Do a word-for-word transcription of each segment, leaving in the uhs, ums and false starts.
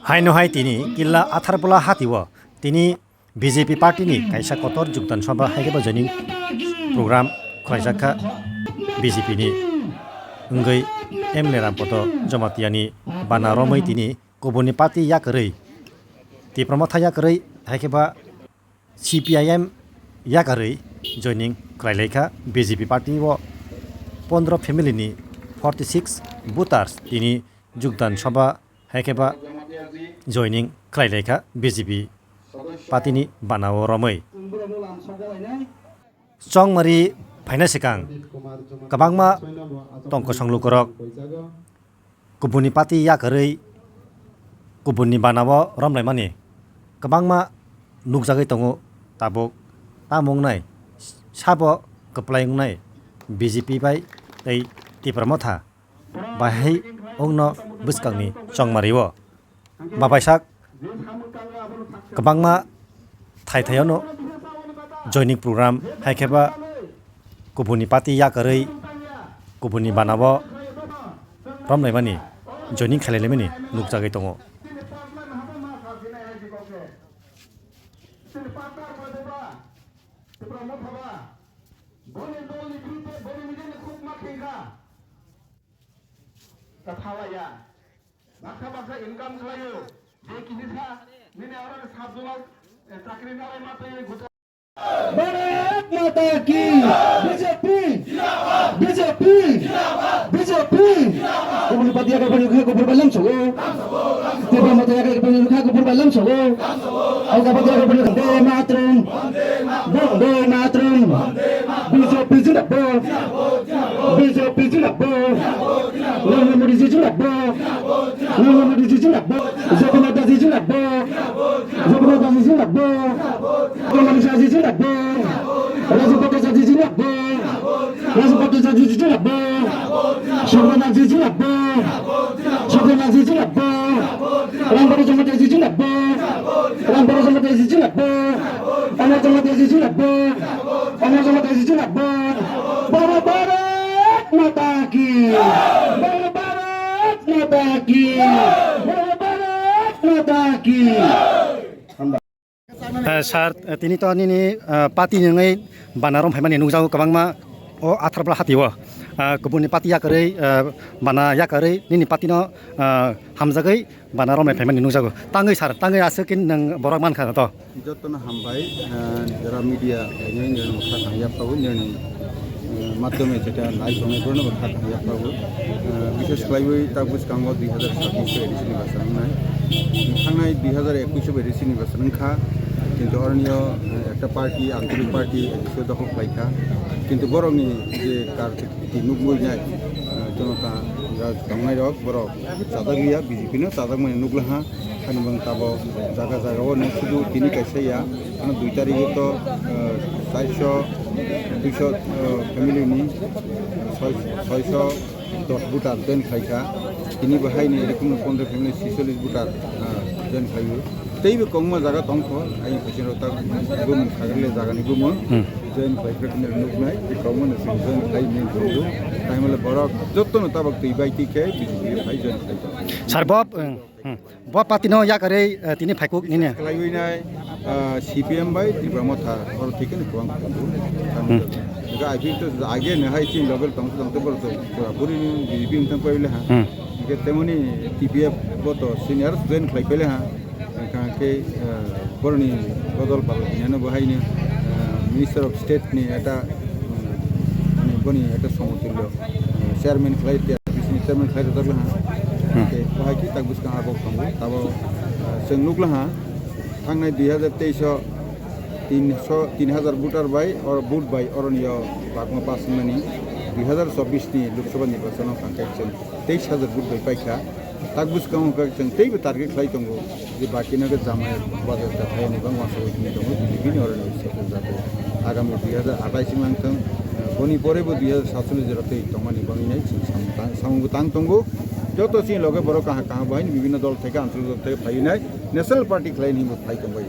Haino hai tini killa Atharbola hatio tini B J P party ni kaisa kotor jukdan sabha hai khe bo joining program khlaijak kha B J P ni wngwi M L A Rampodo Jamatia ni bana romwi tini kubuni party yakarwi Tipra Motha yakarwi hai khe ba C P I M yakarwi joining khlai lai kha B J P party o pondro family ni forty six voters tini jukdan sabha hai khe ba joining khlai lai kha B J P party ni bana o romwi. Chongmari phaina swkang kwbangma tong kosong lukurok kubuni party yakarwi kubuni bana o romlaimani kwbangma nukjagwi tongo. Tabuk tamo wngnai sabo kwplai wngnai B J P bai tei Tipra Motha bahai wngno bwskangni chongmari o. Babaisa kwbangma thai thai ono joining program hai khe ba kubuni party yakarwi kubuni bana o romlaimani joining khlailaimani nukjagwi tongo. Baksa baksa income khlaio. Je kinisa nini oro ni sub zone o, eh, chakri nalai ma twi guta. Bharat Mata ki B J P, B J P, B J P. Kubun party yakarwi kubur balam sogo. Tipra Motha yakarwi kubur balam sogo. Alga party yakarwi Vande Mataram, Vande Mataram. B J P zindabad. B J P zindabad. Narendra Modi ji zindabad. Narendra Modi ji zindabad. Jagannath ji zindabad. Jagannath ji zindabad. Jagannath ji zindabad. Raju Bhattacharya ji zindabad. Raju Bhattacharya ji zindabad. Jagannath ji zindabad. Jagannath ji zindabad. Ramparajamatia ji zindabad. Ramparajamatia ji zindabad. Anarjamatia ji zindabad. Anarjamatia ji zindabad. Bolo Bharat Mata ki. Bolo Bharat Mata ki. Bolo Bharat Mata ki. Eh, sir, eh, tini to nini, eh, party ni wngwi bana rom phaimani nukjago kwbangma o Atharbola hatio. Eh, kubuni party yakarwi, eh, bana yakarwi nini party no, eh, hamjagwi bana romlai phaimani nukjago. Tangwi sir, tangwi aswk khe nwng borok mankha to. Jotono hambai, eh, jora media, eh, nini, nini kha thang yaphago, nini, eh, madhyome jeta nai tongnai borokno bo kha thang yaphago. Eh, bishes khlaiwi ta bwskango dui hazar sabbish A D C ni bwskango nai. Thangnai dui hazar ekush A D C ni bwskango wngkha. Kintu oroni o, eh, ekta party, Anchalik party, A D C o dokhol khlaikha. Kintu borokni je karti nukmui nai, eh, jono ta, ja tongnai rok borok chajak liya, B J P no chajakmani nukla ha. Hani bang tabo jaga jaga o nung sudu tini kaisa ya, ano dui tarikh o to, eh, charsho, duisho, eh, family ni, eh, soi-, soisho dos voter join khlaikha. Tini bo haini erokom pondro family sisolish voter, eh, join khlaio. Tei bo kwbangma jaga tongkho, ayang phaising rok ta bumung sagarle jagani bumung. Hmm. Join khlaikha tini nuknai, tei kwbangma no join khlai min tongo. Taimale borok jotono tabok twi bai twi khe B J P bai join khlaikha. Sir Bob, eh, Hmm. Bo party no yakarwi, eh, tini phaikuk nini. Khlaiwi nai, ah, C P M bai Tipra Motha oro thik khe kwbang tongo. Hmm. Hingke I P F to age ne hai chini loge tong tong te bor to pura puri ni B J P wngtang paile ha. Hmm. Hingke temoni T P F bo to senior join khlai paile ha. Hingke, eh, boroni bodol pal hinano bo hai ni, eh, Minister of State ni eta, mm, boni eta somotulyo, eh, chairman khlai te. Bisini chairman khlai rwjak laha. Hmm. Tei bahai khe tak bwskang agok tongo. Tabok, ah, chwng nuk laha, thangnai dui hazar teis o tin so, tin hazar voter bai, oro vote bai, oroni o bagma pass wngmani dui hazar chobbish ni Lok Sabha nirbachon o hwnkhe chwng teis hazar vote bai paikha. Tak bwskango hwnkhe chwng teibo target khlai tongo. Je baki no khe Jamatia bajar da thai ni bang uansugwi tini tongo, B J P ni oro ni session jagao. Agami dui hazar athais wng lang thung, boni pore bo dui hazar satchollish jora tei tongmani bangwi nai chwng samung tang, samung bo tang tongo. Joto chini loge borok kaham kaham bo haino bibhinno dol theke, anchalik dol theke phaiwi nai, National Party khlai ni hinwi phai tongbai.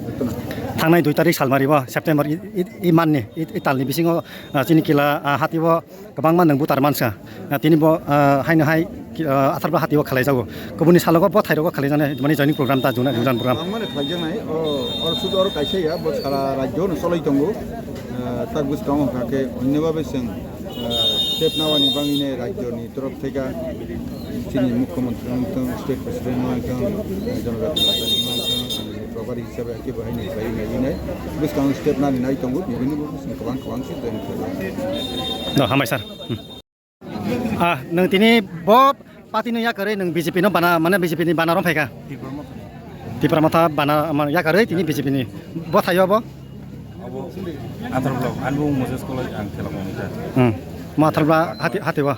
Jotono. Thangnai dui tarik salmari bo September i, i, i manni, i, i talni bisingo, ah, chini kila, ah, hati o kwbangma nwng butar mansa. Ah, tini bo, ah, haino hai, ki, ah, Atharba hati o khalaijago. Kubuni salogo bo thairok o khalaijaknai, mani joining program ta juna, juna program. Ang mane khlaijaknai, o, oro sudu oro kaisa ya, bo sara rajyo no cholai tongo. Ah, tak bwskango hwnkha khe onno babe chwng, ah, step nawani bangwi nai rajyo ni torof theka chini mukhyamantri wngthang, state president wngthang, jonojati motha wngthang, ang ni propari hisabe kebo haino khlaiwi naiwi nai. Bwskango step nani nai tongo, bibini bo bwskango kwbang kwbang se join khlaiwi. No, hambai sir. Hmm. Ah, nwng tini bo party no yakarwi nwng B J P no bana, mane B J P ni bana rom phaika. Tipra Motha bana, ama, yakarwi tini B J P ni. Bo thaio bo? Abo Atharba, ani bo Moses Koloi ang Thelakung ni ta. Hmm. Mo Atharba hati, hati bo.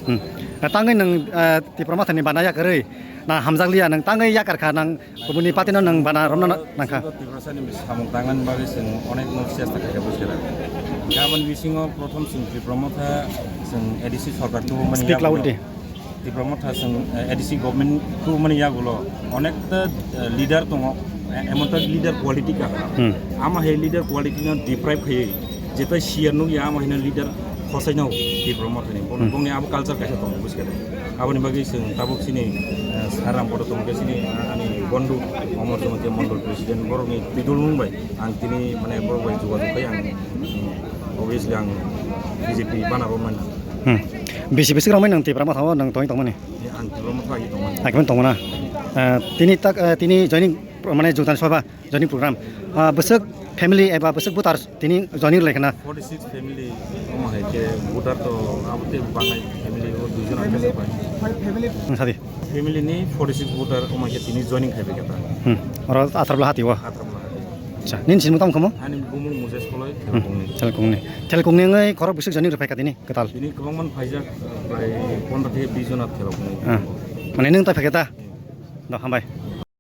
Hmm. Na tangwi nwng, eh, Tipra Motha ni bana yakarwi. Na hamjakliya nwng tangwi yakarkha nang kubuni party no nwng bana romna nangkha. Tiprasa ni samung tangna ni bagwi chwng onek no chesta khaikha bwskango. Gabon bisingo prothom chwng Tipra Motha chwng A D C sorkar tubumani Speak yagulo. Loudly. Tipra Motha chwng, eh, A D C government tubumani yagulo onekta, eh, leader tongo, eh, emonta leader quality ka. Hmm. Ama hai leader quality no deprive khaiwi jetai siya nukya ama haino leader khosai no Tipra Motha ni. Bong-, hmm, bongni abo culture kaisa tongo bwskango. Aboni bagwi chwng tabuk chini, eh, sir Rampada tongkhe chini, eh, ani bondu Omor Jamatia Mondol President borokni twidul mung bai ang tini mane borok bai jogajog khai ang, mm, obviously ang B J P bana romani. Hmm. B J P swk romwi nwng Tipra Motha o nwng tongwi tongmani? Ang Tipra Motha bai tongmani. Akhe tongmana. Eh, tini tak, eh, tini joining, mane, jogdan sabha, joining program. Ah, bwswk family eba bwswk voter tini joining rwlai khna? Forty six family, omo hai khe voter to abo tei bangnai family o dui jon ang khe pai. Nwng sadi? Family ni forty six voter omo hai khe tini joining khai bai khe ta. Hmm. Oro Atharba hati o? Atharba hati. Acha, nini sinimung tamo khamu? Ani bumung Moses Koloi, hmm, Thelkung ni. Thelkung ni. Thelkung ni wngwi khorok bwswk joining rwphai kha tini kwtal? Tini kwbangma phaijak, prai pondro theke bis jona Thelkung ni. Ah. Mane nwng ta phai khe ta? Hmm. Do, hambai.